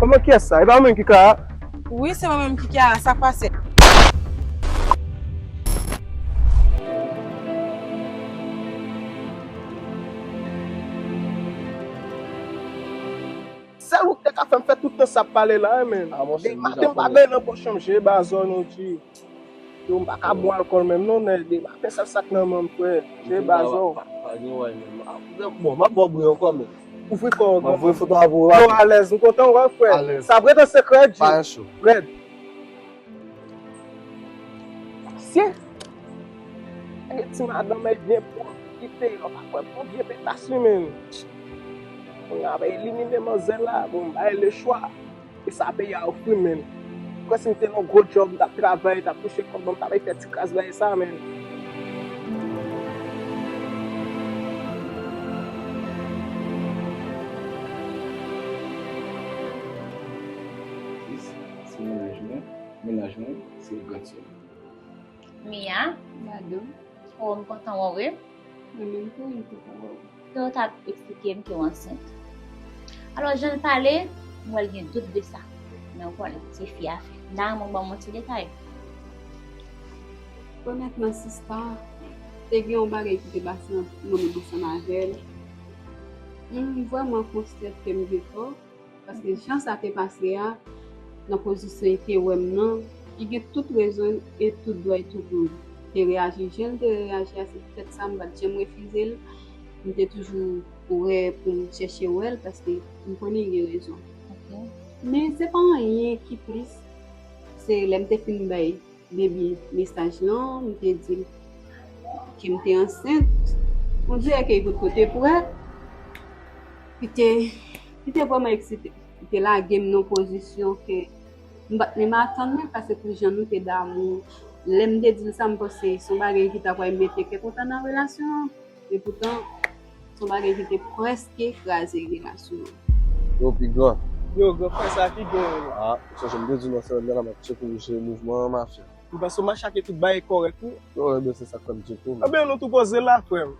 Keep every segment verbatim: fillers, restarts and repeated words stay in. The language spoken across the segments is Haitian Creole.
Manman, kiyès sa? E pa mwen menm ki Kara? Wi, se mwen menm ki Kara, sa k pase? Sèl ou k te ka fè m fè tout tan sa ap pale la, men. Depi maten m pa benyen nan pòch an, m jere bazò, non, G. Yo, m pa ka bwè alkòl menm non, nèg. Depi maten sèl sa k nan men m, frè. Jere bazò. Pa gen wè menm. Bon, m ap ba w bri ankò, men. Ouvri kò w, granmoun. M ap voye foto a pou ou. Yo, alèz, m kontan wè w, frè. Alèz. Sa ap ret an sekrè, G. Pa cho. Rèd. Mesye, nèg ti madanm e byen pwòp, kite yo pa kwè bon byen petas li menm. Kounye a ap elimine manzè la, bon, m bay lechwa. E sa peyi a ofri m menm. Kwè si m te nan gwo djòb, m t ap travay, t ap touche kòb, bon, m t ap fè ti kras bay sa menm. Sis, se mennaj mwen. Mennaj mwen, se grandsè m. Mia. Gadon. Oh, m kontan wè w, wi. Mwen menm tou, m kontan wè w. Ke w t ap eksplike m ke w ansent. Alò, jan l pale, m wè l gen dout de sa. Men w konnen, se fi a fè. Nan, mwen ban m yon ti detay. Onètman, sista, te gen yon bagay ki te pase ant mwen menm ansanm avè l. M vrèman konsyan ke m gen tò. Paske jan sa te pase a, nan pozisyon li te wè m nan, li gen tout rezon e tout dwa e tout moun. Te reyaji jan l te reyaji a, se poutèt sa m pa t janm refize l. M te toujou prè pou m chèche wè l, paske m konnen li gen rezon. Ok. Men se pa anyen ki plis, se lè m te fin bay Depi mesaj lan, m te di l ke m te ansent. On dirè ke li potko te prè. Li te, li te vrèman eksite. Li te lage m nan yon pozisyon ke m pa t menm atann mwen, paske pou jan nou te damou, lè m te di l sa, m panse se yon bagay ki ta pral mete kè kontan nan relasyon an. Epoutan, se yon bagay ki te prèske kraze relasyon an. Yo, pi gran. Yo, gran frè, sa ki gen yo? Ah, chèche m te di w nan semèn nan la, m ap tcheke w jere mouvman an, mafya. M panse w machake tout bagay kòrèk, wi. Yo, ebyen, se sa k fè m tcheke w. Ebyen, nou tou poze la, frè m.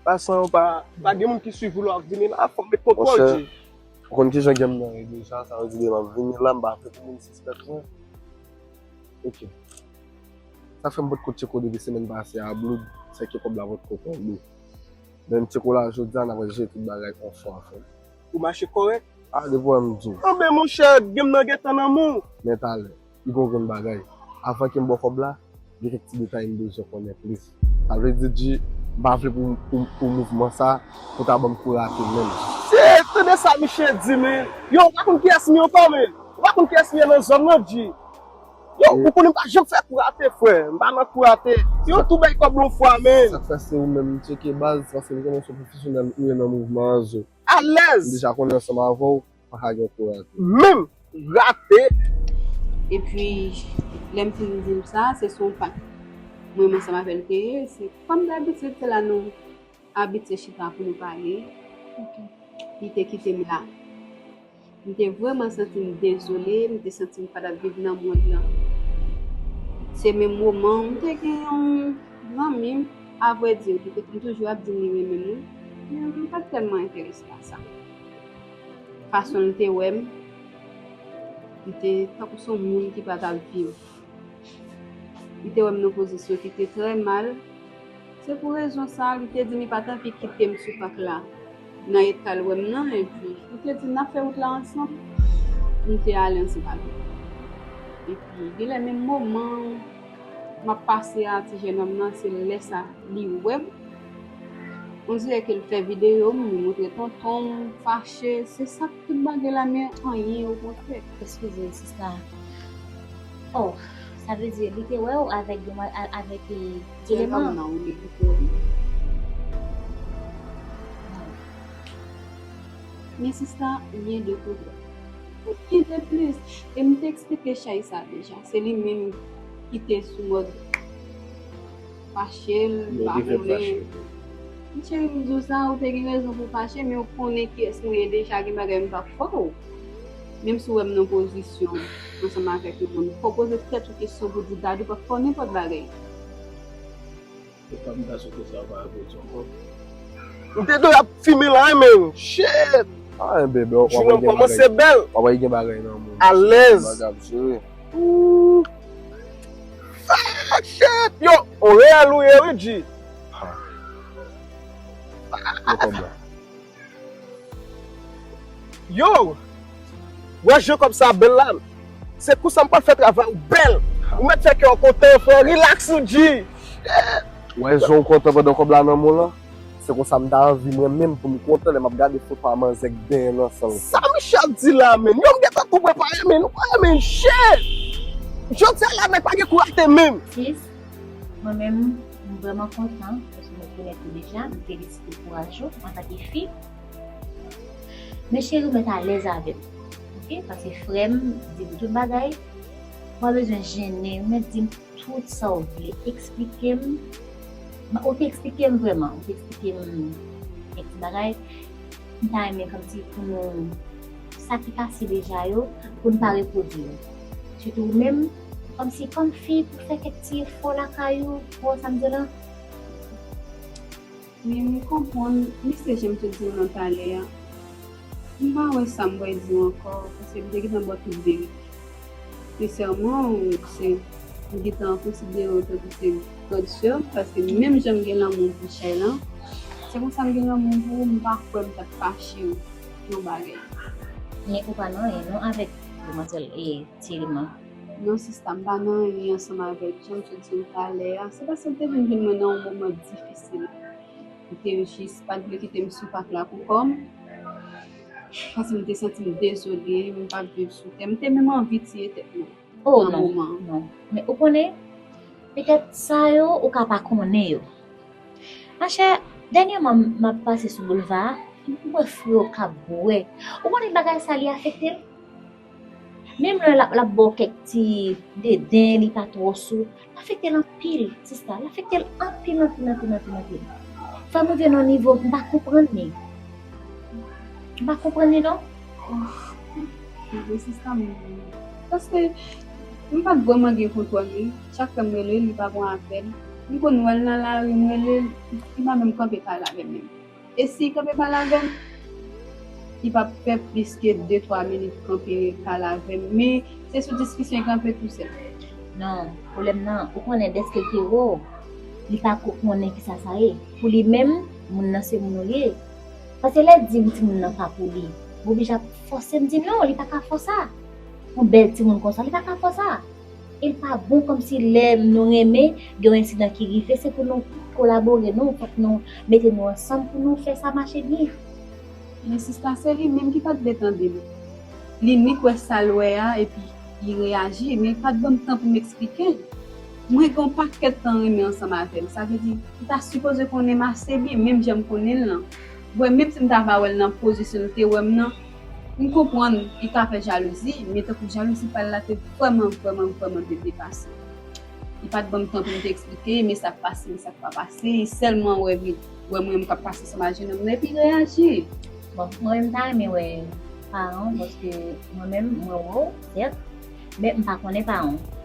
Pasan yo pa, pa gen moun ki swiv ou la, w ap vini la, fò w met kontwòl, G. Ou konn kijan game nan ye deja, sa vle di demen m ap vini la, m pa vle pou moun sispèk mwen. Ok. Sa fè m potko tcheke w depi semèn pase a, Blood, se ke kòb la potko tonbe. Men m tcheke w la jodi a, n ap jere tout bagay anfò, frè m. Ou mache kòrèk? Ah, de pwoblèm m di w. Anben, monchè, game nan gentan nan men w. Men talè, li gon grenn bagay. Avan ke m ba w kòb la, gen kèk ti detay m bezwen konnen plis. Sa vle di, G, m pa vle pou, pou, pou mouvman sa, pou ta ban m kou rate menm. Se, tande sa misye di, men. Yo, ou pa konn kiyès m ye ankò, men. Ou pa konn kiyès m ye nan zòn nan, G. Yo, ou konnen m pa janm fè kou rate, frè. M pa nan kou rate. Yo, tou bay kòb yon fwa, men. Sa k fè se ou menm m tcheke baz, paske m konnen se yon pwofesyonèl ou ye nan mouvman an, zo. Alèz. M deja konnen ansanm avè w, pa ka gen kou rate. Menm rate. Epi, lè m fin di l sa, se sou yon pa mwen menm ansanm avè l te ye, se kòm dabitid, se la nou abitye chita pou nou pale. Ok. Li te kite m la. M te vrèman santi m dezole, m te santi m pa t ap viv nan mond lan. Se menm moman, m te gen yon zanmi m, avrèdi, li te, m toujou ap di m li renmen m, wi, men m pa t tèlman enterese a sa. Fason l te wè m, m te tankou se yon moun ki pa t ap viv. Li te wè m nan pozisyon ki te trè mal. Se pou rezon sa a, li te di m li pa t anvi kite m sou pak la nan eta l wè m nan, epi li te di n ap fè wout la ansanm. M te ale ansanm avè l. Epi, genlè menm moman m ap pase a ti jennonm nan, se lè sa li wè m. On dirè ke l fè videyo m, li montre tonton m fache, se sa k tout bagay la, men anyen, okontrè. Eskize, sista. Oh, sa vle di, li te wè w avèk demwa-, a-, avèk, eh, eleman an? Nan, wi, li te wè m. Men sista, anyen de kontrè. Anyen de plis. E m te eksplike Chay sa deja. Se li menm ki te sou mòd fache l, m pa konnen. Cheri, m di w sa, ou te gen rezon pou w fache, men ou konnen kiyès mwen ye deja, gen bagay m p ap fè w. Menm si w wè m nan pozisyon ansanm avèk yon moun, fò w poze tèt ou kesyon pou di, Dadou p ap fè w nenpòt bagay. Ou pa m ta sou kesyon sa pa reponn ankò. M te dwe ap fimen la, men, shit! Ah, bebe, w ap gen bagay. Jounen kòmanse bèl. W ap gen bagay nan moun. Alèz. Bagay ap jere. Ooh. Fuck shit. Yo, on reyèl ou ye, wi, G. Ah. Yo, kòb la. Yo! Wè jan kòb sa bèl la. Se konsa m pral fè travay ou bèl. Ou mèt fè kè w kontan, frè. Relax ou, G. Wè jan w kontan pandan kòb la nan men w lan. Se konsa m ta anvi mwen menm pou m kontan lè m ap gade foto a manzè k benyen nan san l. Sa misye ap di la, menm? Yo, m gentan tou prepare, menm. Ou pa renmen shit. Jodi a la, nèg pa gen kou rate menm. Sis, mwen menm, m vrèman kontan, paske m rekonèt ou deja, m felisite kouraj ou antanke fi. Men cheri, ou mèt alèz avè m, oke? Paske frè m di m tout bagay, ou pa bezwen jennen, ou mèt di m tout sa w vle, eksplike m. Ou te eksplike m vrèman, ou te eksplike m kèk ti bagay. M ta renmen kòmsi pou nou, sa ki pase deja yo, pou n pa repwodui yo. Sitou ou menm, kòmsi kòm fi, pou fè kèk ti efò lakay ou, ou wè sa m di la? Men m konprann, men se jan m te di w nan talè a. M pa wè sa m pral di w ankò, paske m te gentan ba w tout verite. Sensèman, ou se, m gentan konsidere w tankou se grande sœur, paske menm jan m gen lanmou pou Chay lan, se konsa m gen lanmou pou ou, m pa kwè m t ap fache w pou yon bagay. Men ou pa nan anyen non avèk demwazèl e Thierry man? Non, sista, m pa nan anyen ansanm avè l. Jan m te di w talè a, se paske l te vin jwenn mwen nan yon moman difisil. Li te jis pa t vle kite m sou pak la pou kò m. Paske m te santi m dezole, m p ap viv sou tè. M te menm anvi tiye tèt mwen. Oh, nan non, moman an. Non. Men ou konnen, petèt sa yo, ou ka pa konnen yo. Machè, dènyèman, m ap pase sou boulva a, m wè frè w k ap bwè. Ou konnen bagay sa, li afekte l? Menm lè l ap, l ap ba w kèk ti deden, li pa twò sou, l afekte l anpil, sista, l afekte l anpil, anpil, anpil, anpil, anpil. Fè m rive nan nivo, m pa konprann li. M pa konprann li, non. Oh, sista, m, paske m pa t vrèman gen kontwòl li. Chak fwa m rele l, li pa pran apèl. M konn wè l nan lari, m rele l, li pa menm kanpe pale avè m menm. E si l kanpe pale avè m, li p ap fè plis ke de twa minit kanpe pale avè m. Men se sou diskisyon l kanpe tousèl. Non, pwoblèm nan, ou konnen dèske l te wè w, li pa ko konnen kisa sa ye. Pou li menm, moun nan se moun ou ye. Paske lè l di m timoun nan pa pou li, m oblije ap fòse m di non, li pa ka fè sa. Yon bèl timoun konsa, li pa ka fè sa. E l pa bon kòmsi lè nou renmen, gen yon ensidan ki rive, se pou nou kolabore, non, fòk nou mete nou ansanm pou nou fè sa mache byen. Men sista, se li menm ki pa t vle tande m. Li nik wè sa l wè a, epi li reyaji, men li pa t ban m tan pou m eksplike l. Mwen gen yon pakèt tan renmen ansanm avè l, sa vle di, li ta sipoze konnen m ase byen, menm jan m konnen l lan. Wè, menm si m ta pa wè l nan pozisyon l te wè m nan, m konprann li ka fè jalouzi, men tankou jalouzi pa l la te vrèman, vrèman, vrèman te depase. Li pa t ban m tan pou m te eksplike, men sa k pase, men sa k pa pase, li sèlman wè vin, wè mwen menm k ap pase ansanm ak jenòm nan, epi reyaji. Bon, mwen menm m ta renmen wè paran w, paske mwen menm, mwen wè w, sèt, men m pa konnen paran w.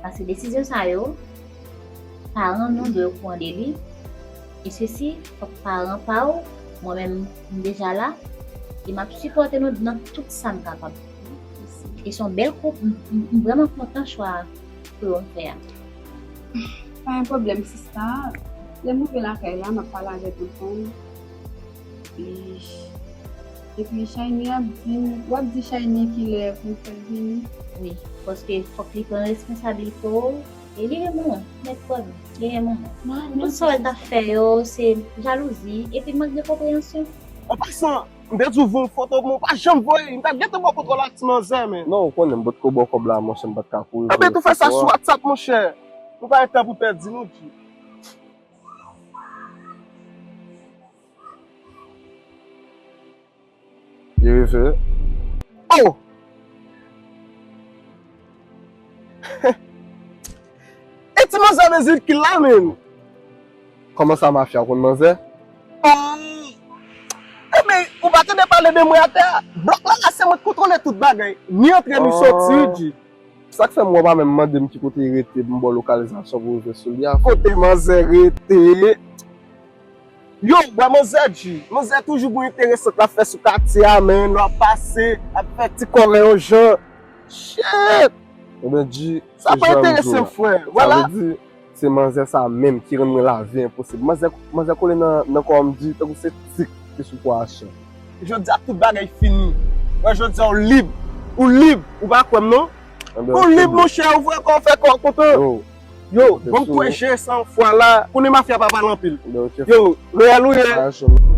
Paske desizyon sa yo, paran nou dwe okouran de li. E sesi, fòk paran pa w, mwen menm, m deja la, e m ap sipòte nou nan tout sa m kapab. E se yon bèl koup, m, m, m vrèman kontan chwa ke w fè a. Pa gen pwoblèm, sista. Lè m rive lakay la, m ap pale avèk tonton. E, epi Shiny ap di m, w ap di Shiny kilè pou m fè l vini? Wi, paske fòk li pran responsablite w. E li gen manman, mèt kwè m, li gen manman. Tout sa w wè l t ap fè yo, se jalouzi, epi mank de konpreyansyon. An pasan, m te di w voye yon foto pou mwen, ou pa janm voye, m t ap gentan ba w kontwòl ak ti manzè, men. Non, ou konnen m potko ba w kòb la, monchè, m pa t ka kouri voye foto a. Anben, tou fè sa sou WhatsApp, monchè. Nou pa gen tan pou pèdi, nou di. Li rive. Oh! E ti manzè bezwen kil la, menm. Kòman sa, mafya, ou konn manzè? Oh! Enben, ou pa tande pale de mwen atè a? Blòk la, la, se mwen k kontwole tout bagay. Ni antre, ni soti, wi, G. Sa k fè m wè w pa menm mande m ki kote li rete pou m ba w lokalizasyon pou w rive sou li a, frè. Kote manzè rete? Yo, bwa manzè G. Manzè toujou gon enteresant l ap fè sou katye a, men l ap pase, ap fè ti kòrè yon jan. Shit! Ebyen, G, sa pa enterese m, frè. Vwala. Sa vle di, se manzè sa menm ki rann mwen lavi enposib. Manzè, manzè kole nan, nan kò m, G, tankou se tik ki sou po a chen. Jodi a, tout bagay fini. Wè, jodi a, ou lib. Ou lib. Ou pa kwè m, non? Ou lib, monchè, ou vre kò, fè kò kontan. Yo, ban m tou enje san fwa la. Konnen mafya pa pale anpil. Yo, reyèl ou ye.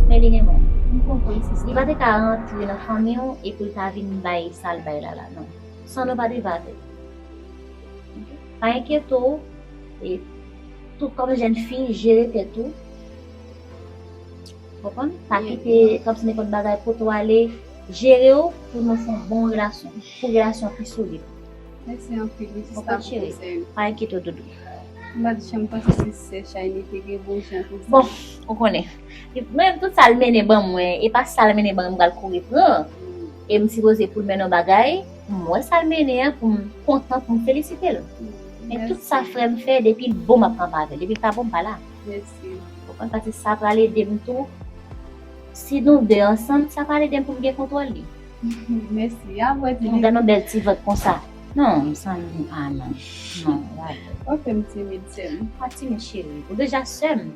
Men li gen bon. M konprann, sis. Li pa te ka rantre nan fanmi w epi l ta vin bay sa l bay la, la, non. San nou pa devate. Pa enkyete w, e tout kòm jèn fi, jere tèt ou. Konprann? Pa kite kòmsi nenpòt bagay kote w ale, jere w pou nou fè yon bon relasyon, pou relasyon pi solid. Mèsi anpil, wi, sista, pou konsèy ou. Pa enkyete w, doudou. M pa t janm panse se sè Shiny te gen bon jan konsa. Bon, ou konnen. Mwen menm, tout sa l mennen ban mwen, e pa sa l mennen ban mwen m pral kouri pran. E m sipoze pou l mennen yon bagay, m wè sa l mennen an, pou m kontan, pou m felisite l. Men tout sa frè m fè, depi l bon, m ap kanpe avè l. Depi l pa bon, m pa la. Mèsi. Ou konprann? Paske sa pral ede m tou. Si nou de ansanm, sa pral ede m pou m gen kontwòl li. Mèsi. A, mwen di. Gade yon bèl ti vant konsa. Non, m santi, a non. Non, gade. Ou fè m timid, sè m. Pa timid, cheri. Ou deja sè m.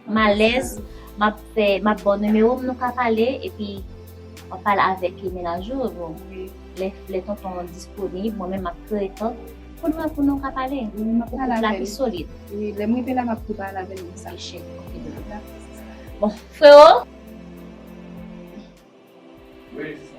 M alèz, m ap fè, m ap ba w nimewo m, nou ka pale, epi w ap pale avèk mennaj ou, bon. Wi. Lè, lè tonton an disponib, mwen menm m ap kreye tan pou nou, pou nou ka pale. Wi, m ap pale avè l. Pou koup la pi solid. Wi, lè m rive la, m ap tou pale avè l de sa. Eche, ok, doudou. Dakò, sista. Bon, freo. Wi, sista.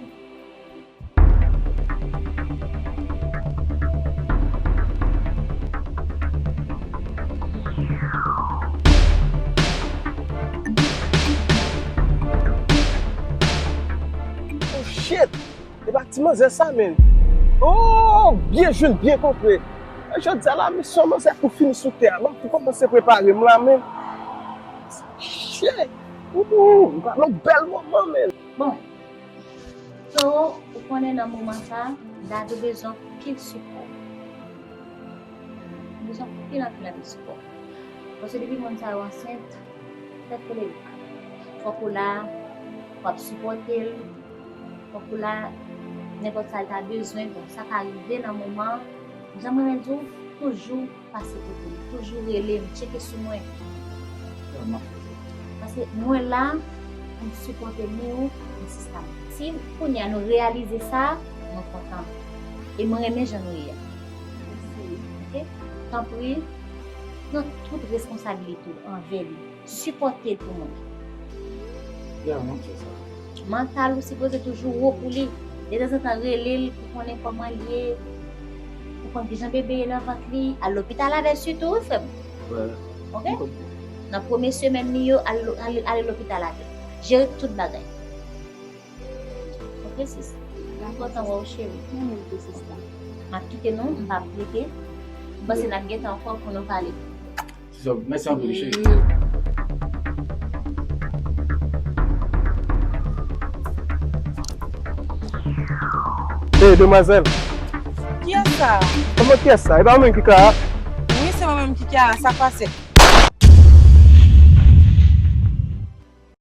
Oh shit! E pa ti manzè sa, menn. Oh, byen jwenn, byen kontre. E jodi a la, misyon manzè pou fini sou tè a. Mwen pou kòmanse prepare m la, menn. Shit! Ooh, m pa nan bèl moman, menn. Bon, Toro, ou konnen nan moman sa, Dadou bezwen anpil sipò. Bezwen anpil, anpil, anpil sipò. Paske depi moun sa yo ansent, tèt kole li. Fòk ou la, w ap sipòte l. Fòk ou la, nenpòt sa l ta bezwen, bon, sa ka rive nan moman, jan m renmen di w, toujou pase kote m, toujou rele m, tcheke sou mwen. Paske mwen la pou m sipòte ni ou, ni sista m. Si kounye a nou reyalize sa, mwen kontan. E mwen renmen jan nou ye a. Mèsi. Ok? Tanpri, pran tout responsabilite w anvè li. Sipòte l pou mwen. Mantal ou sipoze toujou wo pou li. Detanzantan rele l pou konnen kòman l ye, pou konn kijan bebe ye nan vant li. Al lopital avè l sitou, wi, frè m. Ok? Nan premye semèn li yo, al, al, ale lopital avè l. Jere tout bagay. Ok, sis. M kontan wè w, cheri. Mwen menm tou, sista. M ap kite nou, m p ap rete. M panse n ap gentan ankò pou nou pale. Sista, mèsi anpil, cheri. Ey, demwazèl. Kiyès sa? Kòman kiyès sa? E pa ou menm ki Kara? Wi, se mwen menm ki Kara. Sa k pase?